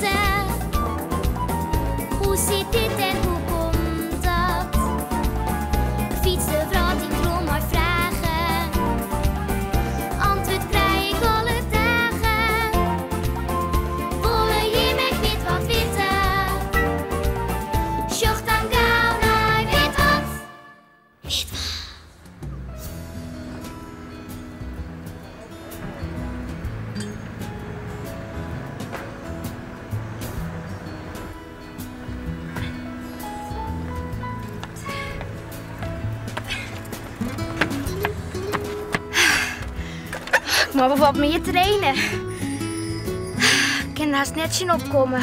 witte. Hoe sit dit en hoe komt dat? Ik fyts de wrâld yn troch mei fragen. Antwurd krij ik alle dagen. Wolle jim ek wit wat witte? Sjoch dan gau nei Wit Wat. Wit Wat. Ik moat wol wat mear trainen. Ik kin der hast net tsjin opkomme.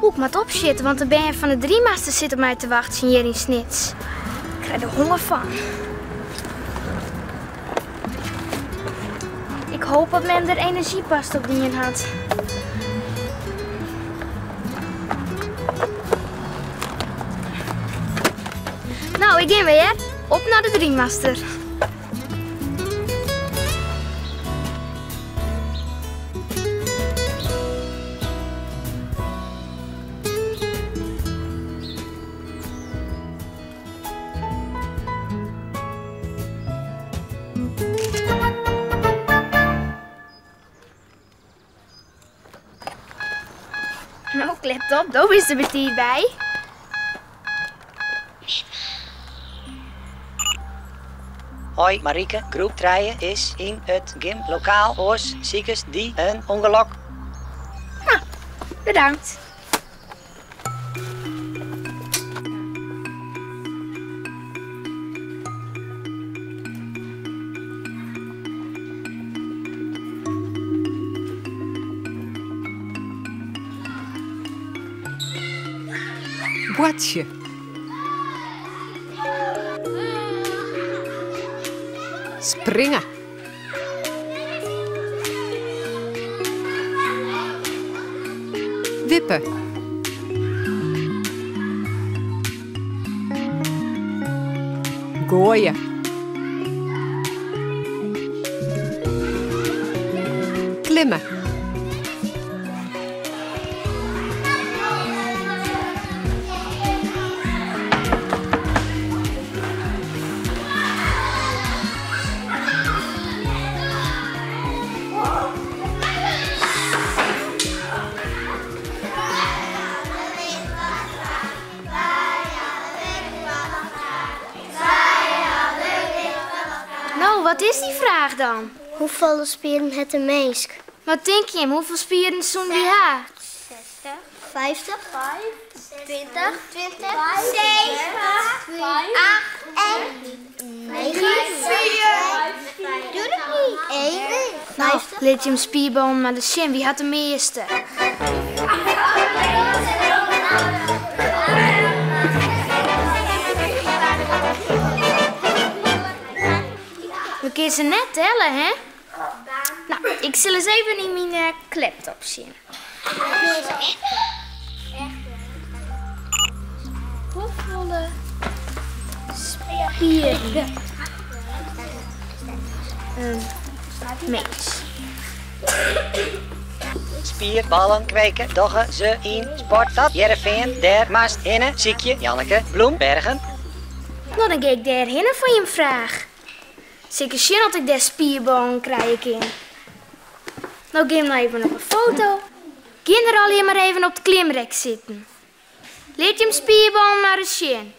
Oeh, ik moat opsjitte, want de bern fan de Driemaster sitte op my te wachtsjen hjir yn Snits. Ik krij der honger fan. Ik hoop dat men der enerzjypasta op dien hat. No, ik gean wer, hear. Op nei de Driemaster. No, laptop, do bist der betiid by. Hoi Marieke, groep trije is yn it gymlokaal, oars sikest dy in ûngelok. No, bedankt. Boartsje. Springe. Wippe. Goaie. Klimme. No, wat is dy fraach dan? Hoefolle spieren hat in minsk? Wat tinke jim, hoefolle spieren soene wy ha? 60, 50, 20, 20, 7, 8, 9, 4, 1, No, lit jim spierballen mar ris sjen, wie hat de measte? We kinne se net telle, hè? No, ik sil ris even yn myn laptop sjen. Hoefolle spieren in mins? Spierballen kweke dogge se yn Sportstad Hearrenfean. Dêr moatst hinne sykje Janneke Bloembergen. No, dan gean ik dêr hinne foar jim fraach. Sil ik ris sjen oft ik dêr spierballen krije kin. No gean we noch even op 'e foto. Gean der allegear mar even op it klimrek sitten. Lit jim spierballen mar ris sjen.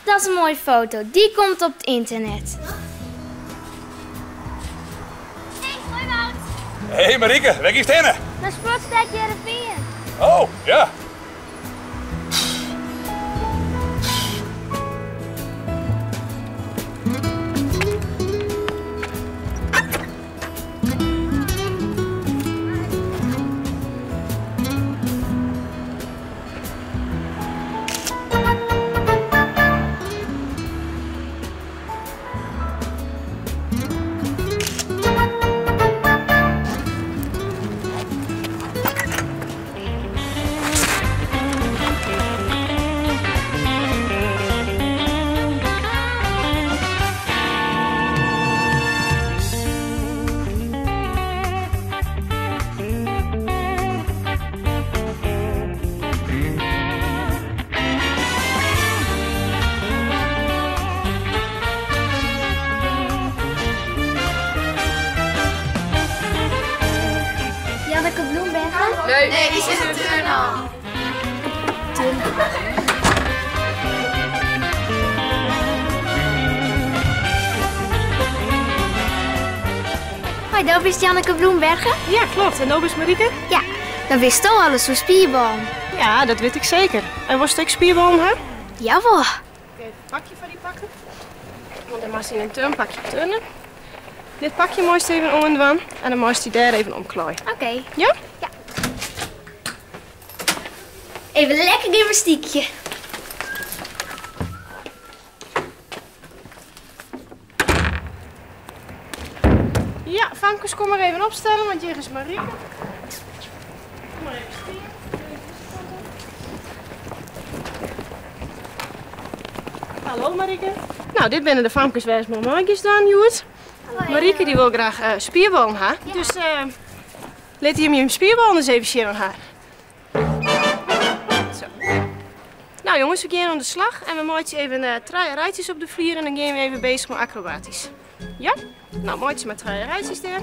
Dat is in moaie foto, dy komt op it ynternet. Hey, hoi Wout. Hey Marieke, wêr giest hinne? Nei Sportstêd Hearrenfean. Oh, ja. Turn Hoi, dat is Janneke Bloembergen? Ja, klopt. En dat is Marieke? Ja, dan wist al alles van spierballen. Ja, dat weet ik zeker. En was het ook spierballen, hè? Jawel. Even een pakje van die pakken. Want dan mag je in een turnpakje turnen. Dit pakje moest even om en dwan. En dan moest hij daar even omklooien. Oké. Ja? Ja. Even lekker gymnastiekje. Ja, Famkes, kom maar even opstellen, want hier is Marieke. Kom maar even staan. Hallo Marieke. Nou, dit binnen de Famkes wijs mijn maatjes dan, Joert. Marieke die wil graag spierballen ha. Ja. Dus laat hij hem je spierballen eens even zien aan haar. Zo. Nou jongens, we gaan aan de slag en we maken even 3 rijtjes op de vlier en dan gaan we even bezig met acrobatisch. Ja? Nou, maatje met 3 rijtjes daar.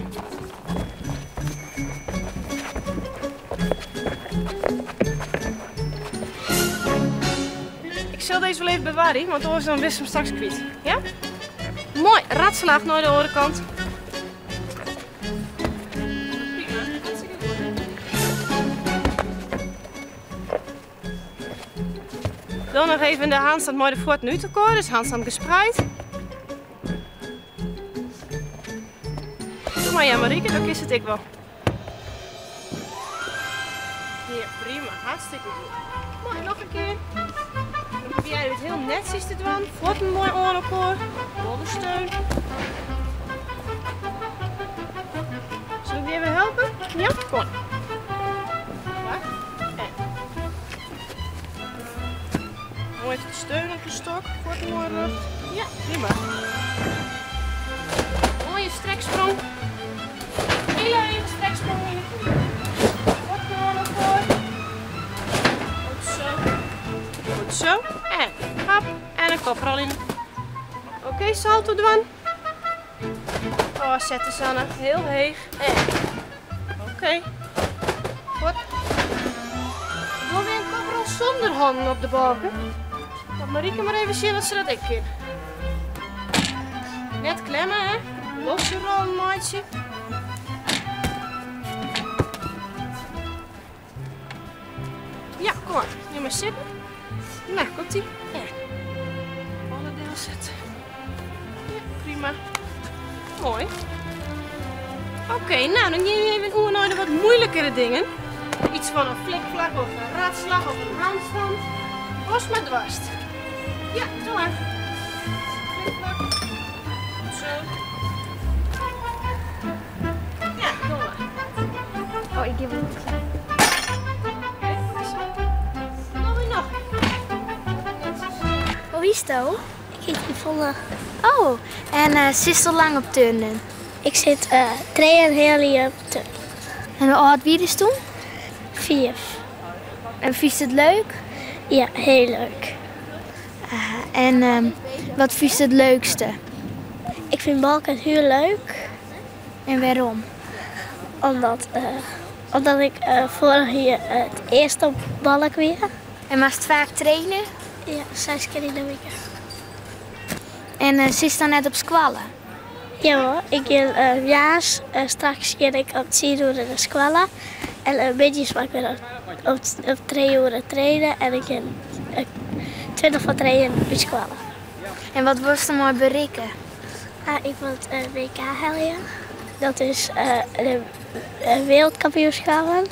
Ik zal deze wel even bewaren, want anders dan wist hem straks kwijt. Ja? Mooi, ratslag naar de andere kant. Prima, hartstikke goed. Dan nog even de handstand mooi de voet nu te komen, dus handstand gespreid. Doe maar ja Marieke, dan kies het ik wel. Ja, prima, hartstikke goed. Mooi, nog een keer. Dan probeer je het heel netjes te doen. Voeten mooi aan elkaar. Rollensteun. Zal ik je even helpen? Ja, kom. Wacht. En. Mooi even de steun op de stok. Voeten mooi lucht. Ja, prima. Mooie streksprong. Heel even streksprong in de knie. Voeten aan elkaar. Goed zo. Goed zo. En hap. En een koprol in. Oké, salto doen. Oh, zetten Sanne. Heel heeg. En. Oké. Goed. Doe weer een koprol zonder handen op de balken. Laat Marieke maar even zien dat ze dat ik kan. Net klemmen, hè. Losse rollen, maatje. Ja, kom maar. Nu maar zitten. Nou, komt ie. Ja. Onderdeel zetten. Ja, prima. Mooi. Oké, nou dan gaan we even oer naar de wat moeilijkere dingen. Iets van een flikvlak of een ratslag of een handstand. Los maar dwars. Ja, doe maar. Flikvlak. Zo. Ja, doe maar. Oh, ik heb het. Hoe is het? Ik heet Yvonne. Oh, en zit al lang op turnen? Ik zit 3,5 jaar op turnen. En hoe oud wie is toen? 4. En vind je het leuk? Ja, heel leuk. En wat vind je het leukste? Ik vind balken heel leuk. En waarom? Omdat ik vorig jaar het eerst op balk weer. En mag het vaak trainen? Ja, 6 keer in de week. En zit je dan net op squallen? Ja hoor, ik ga straks ga ik op 10 uur naar de squallen. En een beetje mag ik weer op 3 uur trainen en ik ga 20 van 3 bij squallen. En wat was er mooi bereiken? Ik wil het WK halen. Dat is de wereldkampioenschappen.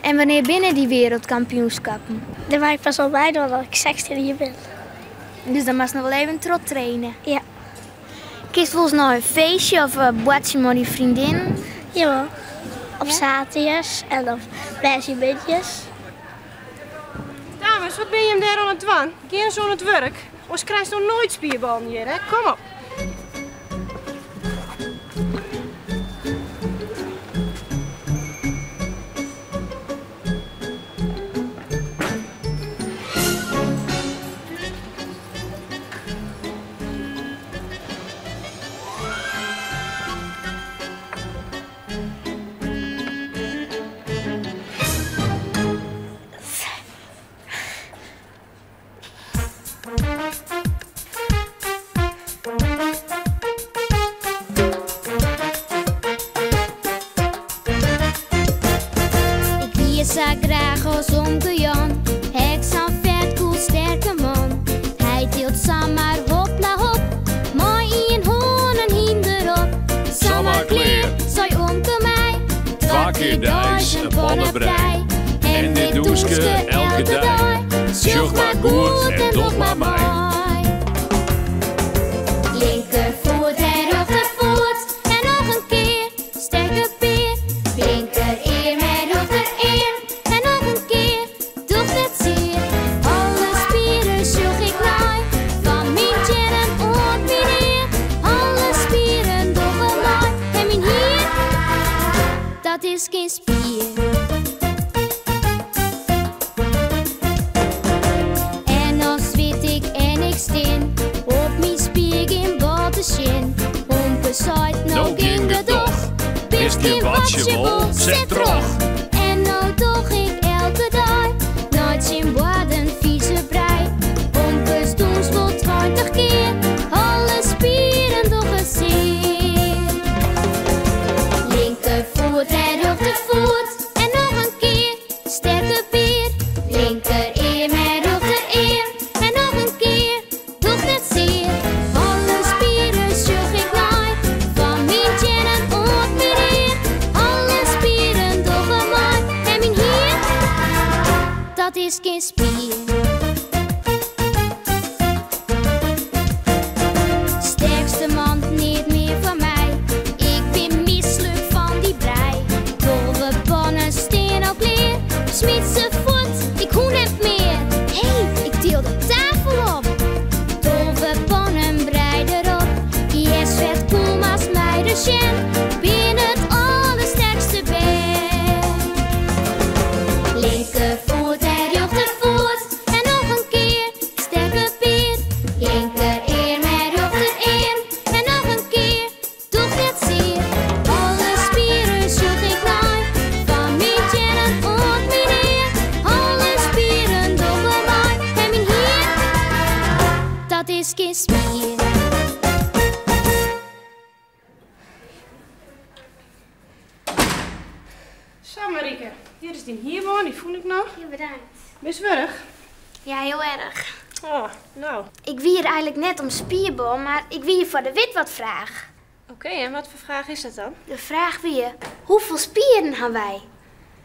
En wanneer binnen die wereldkampioenschappen? Daar maak ik pas al bij omdat ik 16 hier ben. Dus dan mag je nog wel even trot trainen? Ja. Kies volgens nou een feestje of een bootje met die vriendin? Jawel. Op zaterdags en op wijsje. Dames, wat ben je hem daar aan het doen? Geen zo aan het werk. Ons krijgt nog nooit spierballen hier, hè? Kom op. as omke Jan, ha ik sa'n fet sterke man. Hy tilt samar hopla hop, mei ien hân in hynder op. Samar klear, sei omke my, Twa kear deis in panne brij. En dit dûnske elke dei. Sjoch mar goed en doch mar mei. Linkerfoet en rjochterfoet en noch in kear, sterke pear. Linkerearm en rjochterearm en noch in kear, docht net sear. Alle spieren sjoch ik nei, fan myn teannen oant myn ear. Alle spieren dogge mei en myn hier, dat is gjin spier. En dan swit ik en ik stean, op myn spier gjin bal te sjen. Omke seit, no No gjin gjin gedoch, gedoch. bist Bist gjin gjin watsje watsje wol, wol, set set troch. troch. En no doch ik elke dei, nei tsjin boarden vieze brij. Omkes dûns wol 20 kear, alle spieren dogge sear. Linkerfoet en rjochterfoet en noch in kear, sterke pear. Linkerearm en rjochterearm en noch in kear, docht net sear. Alle spieren sjoch ik nei, fan myn teannen oant myn ear. Alle spieren dogge mei en myn hier, dat is gjin spier. Sterkste man, niet meer van mij. Ik ben misselijk van die brei. 12 pannen steen al klear. Smiet ze voort, ik hoen het meer. Hé, ik til de tafel op. 12 pannen brei erop. Yes, vet koel, maar mij de sjen. Ben het allersterkste ben. Linkervoet en rjochtervoet en nog een keer, sterke peer. Linkerearm en rjochterearm en nog een keer, docht net sear. Alle spieren sjoch ik nei, fan myn teannen oant myn ear. Alle spieren dogge mei en myn hier, dat is gjin spier. Zo Marieke, hier is dyn hierbân, dy fûn ik noch. Ja, bedankt. Bist wurch? Ja, heel erg. Oh, nou. Ik wie hier eigenlijk net om spierbal, maar ik wie hier voor de wit wat vraag. Oké, en wat voor vraag is dat dan? De vraag wie, hoeveel spieren hebben wij?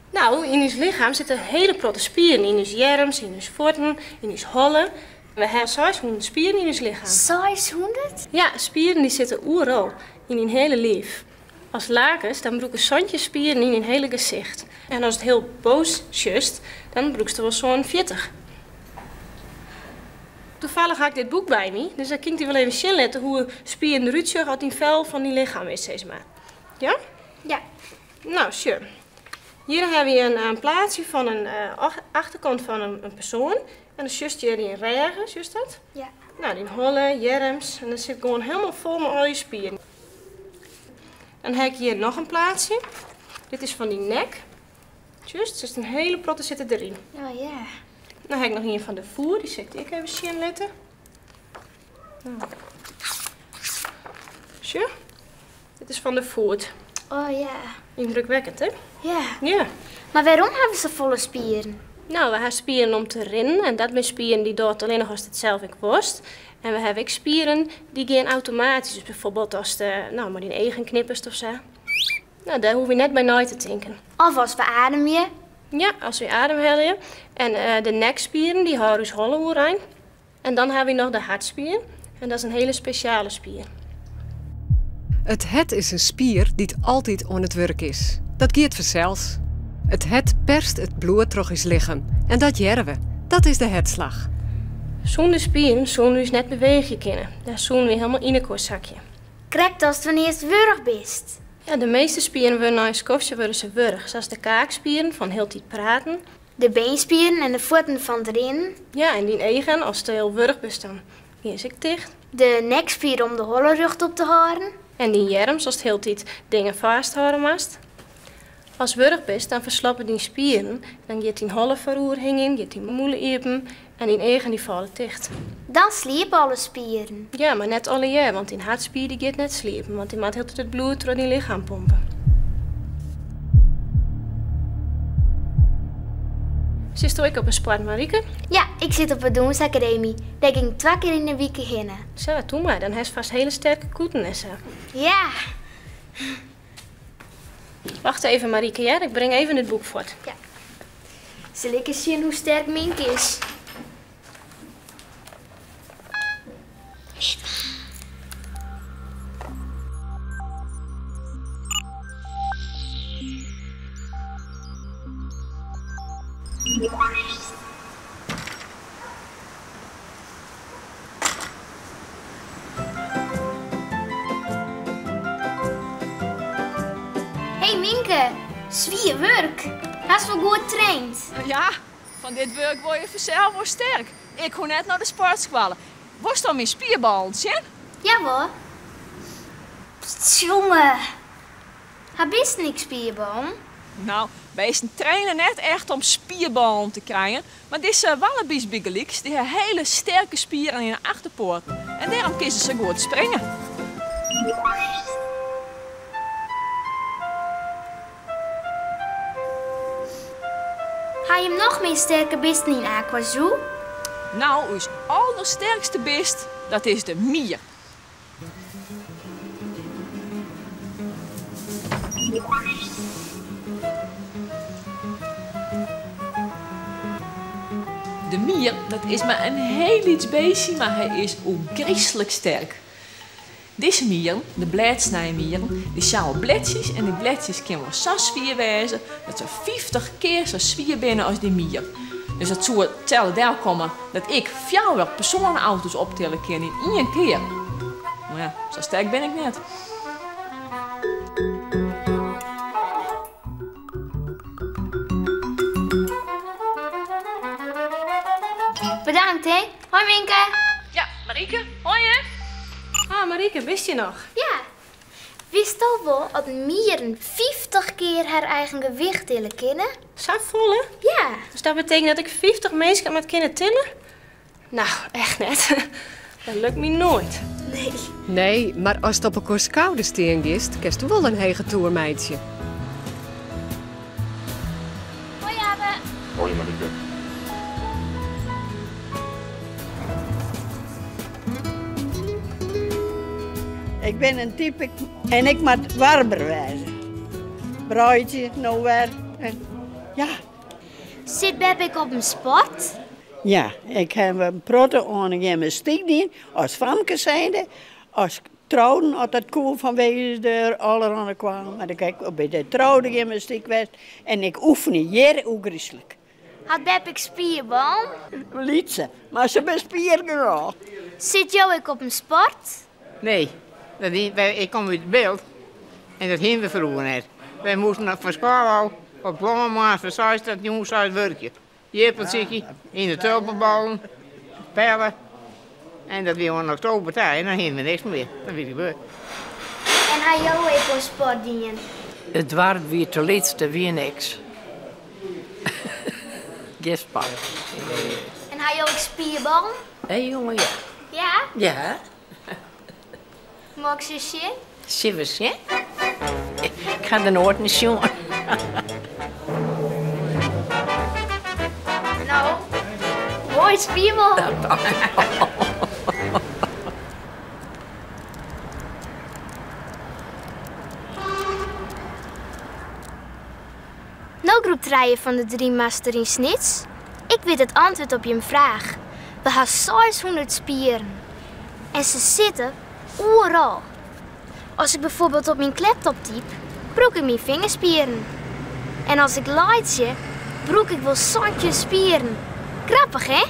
Nou, in ons lichaam zitten hele grote spieren. In ons jerms, in ons voeten, in ons hollen. We hebben 600 spieren in ons lichaam. 600? Ja, spieren die zitten oeral, in je hele lijf. Als lakens, dan broeken zandje spieren in je hele gezicht. En als het heel boos is, dan broekst er wel zo'n 40. Toevallig had ik dit boek bij me, dus daar kan ik je wel even zien letten hoe spieren eruit zien als die vel van die lichaam is, zeg maar. Ja? Ja. Nou, sure. Hier hebben we een plaatsje van een achterkant van een persoon. En dan just je die regen, juist dat? Ja. Nou, die holle, jerms. En dan zit gewoon helemaal vol met al je spieren. Dan heb ik hier nog een plaatsje. Dit is van die nek. Juist, dus een hele protte zitten erin. Oh ja. Dan heb ik nog een van de voer, die zet ik even zien letten. Nou. Sure. Dit is van de voet. Oh ja. Indrukwekkend, hè? Ja. Ja. Maar waarom hebben ze volle spieren? Nou, we hebben spieren om te rennen en dat zijn spieren die doet alleen nog als het zelf ik worst. En we hebben ook spieren die gaan automatisch. Dus bijvoorbeeld als de, nou, maar die eigen knippers of zo. Nou, daar hoef je net bij nooit te denken. Of als we ademen. Ja, als we ademhalen. En de nekspieren, die houden dus holle overeind. En dan hebben we nog de hartspier. En dat is een hele speciale spier. Het het is een spier die altijd aan het werk is. Dat gaat vanzelfs. Het het perst het bloed terug is lichaam. En dat jerwe. Dat is de hetslag. Zonder spieren zouden we dus net bewegen kunnen. Daar zoen we helemaal in een zakje. Krekt als het wanneer het wurg bist. Ja, de meeste spieren worden na een skofje worden ze wurg. Zoals de kaakspieren van heel tijd praten. De beenspieren en de voeten van erin. Ja, en die eigen, als het heel wurg is, dan is ik dicht. De nekspier om de holle rug op te houden. En die jerms, als het heel tijd dingen vasthouden mast. Als wurg is, dan verslappen die spieren. Dan gaat die holle verroering in, gaat die moele iepen en die eigen die vallen dicht. Dan sliepen alle spieren. Ja, maar net alle jaar, want die hartspier die gaat net sliepen, want die maakt heel tijd het bloed door die lichaam pompen. Sitsto ek op in sport, Marieke? Ja, ik sit op 'e dûnsakademy. Dêr gean ik twa kear yn 'e wike hinne. Sa, toe mar, dan hast fêst hiele sterke kûten en sa. Ja. Wacht even, Marieke, hear. Ik bring even it boek fuort. Ja. Sil ik ris sjen hoe sterk Minke is. Hey Minke, swier wurk. Hast wol goed traind. Ja, fan dit wurk wurde je fansels wol sterk. Ik hoech net nei de sportskoalle. Wolst al myn spierballen sjen? Jawol. Tsjonge. Ha bisten ek spierballen? No, bisten traine net echt om spierballen te krijen, mar dizze wallaby's bygelyks, dy ha hiele sterke spieren yn 'e achterpoaten en dêrom kinne se sa goed springe. Ha jim noch mear sterke bisten yn Aquazoo? No, ús aldersterkste bist, dat is de mier. De mier, dat is mar in hiel lyts beestje, mar hy is ôfgryslik sterk. Dizze mieren, de blêdsnijmieren, dy sjouwe bledsjes en dy bledsjes kinne wol sa swier wêze dat se 50 kear sa swier binne as dy mier. Dus dat soe itselde delkomme dat ik fjouwer persoane-auto's optille kin yn ien kear. Mar ja, sa sterk bin ik net. Bedankt, hè. Hoi Minke. Ja, Marieke. Hoi, hè. Ah, Marieke, bist hjir noch? Ja. Witsto wol dat mieren 50 kear har eigen gewicht tille kinne? Safolle? Ja. Dus dat betekent dat ik 50 minsken moat kinne tille? No, echt net. Dat lukt my noait. Nee. Nee, mar ast op elkoar skouders stean giest, kinst wol in hege toer meitsje. Hoi Abe. Hoi Marieke. Ik bin in type en ik moat warber wêze. Breidzje, no wer. En, ja. Sit beppe ek op in sport? Ja, ik ha in protte oan de gymnastyk dien, as famke zijnde, as trouden, as dat koe fanwege de allerhande kwalen. Mar ik ha ek by de troude gymnastyk west en ik oefene hjir ôfgryslik. Hat beppe ek spierballen? Lytse, mar se binne spiergenôch. Sit jo ek op in sport? Nee, dat wie, ik kom út it Bilt en dat hiene we froeger net. Wy moasten fan skoalle ôf op it lân moarns fan seis tot jûns seis wurkje. Jirpelsykje, yn de tulpebollen, pelle. En dat wie oan oktober ta en dan hiene we niks mear. Dan wie it gebeurd. En ha jo ek oan sport dien? It doarp wie te lyts, der wie niks. Gjin sport. En ha jo ek spierballen? Hé jonge, ja. Ja? Ja. Mei ik se sjen? Sille we sjen? Ik ha der noait nei sjoen. No, moai spierbal. No groep trije fan de Driemaster yn Snits. Ik wit it antwurd op jim fraach. We ha 600 spieren. En se sitte oeral. As ik byfoarbyld op myn laptop typ, brûk ik myn fingerspieren. En as ik laitsje, brûk ik wol 17 spieren. Grappich, hè?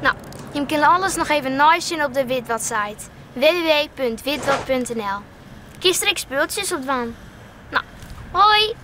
No, jim kinne alles noch even neisjen op de Witwat-site www.witwat.nl. Kinst der ek spultsjes op dwaan. No, hoi!